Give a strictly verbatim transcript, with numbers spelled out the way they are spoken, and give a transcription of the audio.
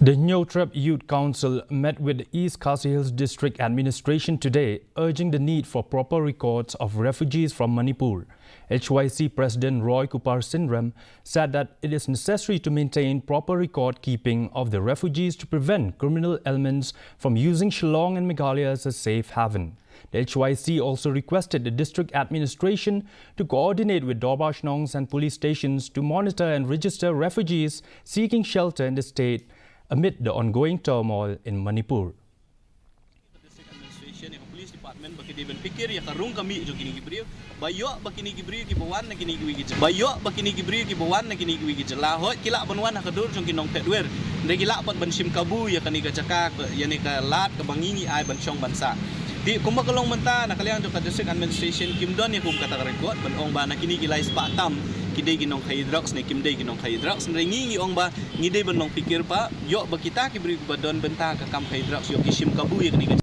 The Hynñiewtrep Youth Council met with the East Khasi Hills District Administration today, urging the need for proper records of refugees from Manipur. H Y C President Roy Kupar Synrem said that it is necessary to maintain proper record keeping of the refugees to prevent criminal elements from using Shillong and Meghalaya as a safe haven. The H Y C also requested the district administration to coordinate with Dorbar Shnongs and police stations to monitor and register refugees seeking shelter in the state amid the ongoing turmoil in Manipur. District Administration, ïa ka Police Department, ba ki dei ban pyrkhat ïa ka rung ka mih jong kine ki briew, ba ïoh ba kine ki briew kiba wan na kine kiwei ki jylla, ba ïoh ba kine ki briew kiba wan na kine kiwei ki jylla, hooid ki lah ban wan ha ka dur jong ki nongphet wir, hynrei ki lah pat ban shim kabu ïa kane ka jaka, ïa kane ka lad kaba ngi ngi ai ban shong ban sah. Te kumba ka long mynta, na ka liang jong ka District Administration kim don ïa kum kata ka record ban ong ba na kine ki lai spah tam ki dei ki nongkhaïi drugs ne kim dei ki nongkhaïi drugs, hynrei ngi ngi ong ba ngi dei ban long pyrkhat pat, ïoh ba kita ki briew kiba don bynta ka kam khaïi drugs ïoh ki shim kabu ïa kane ka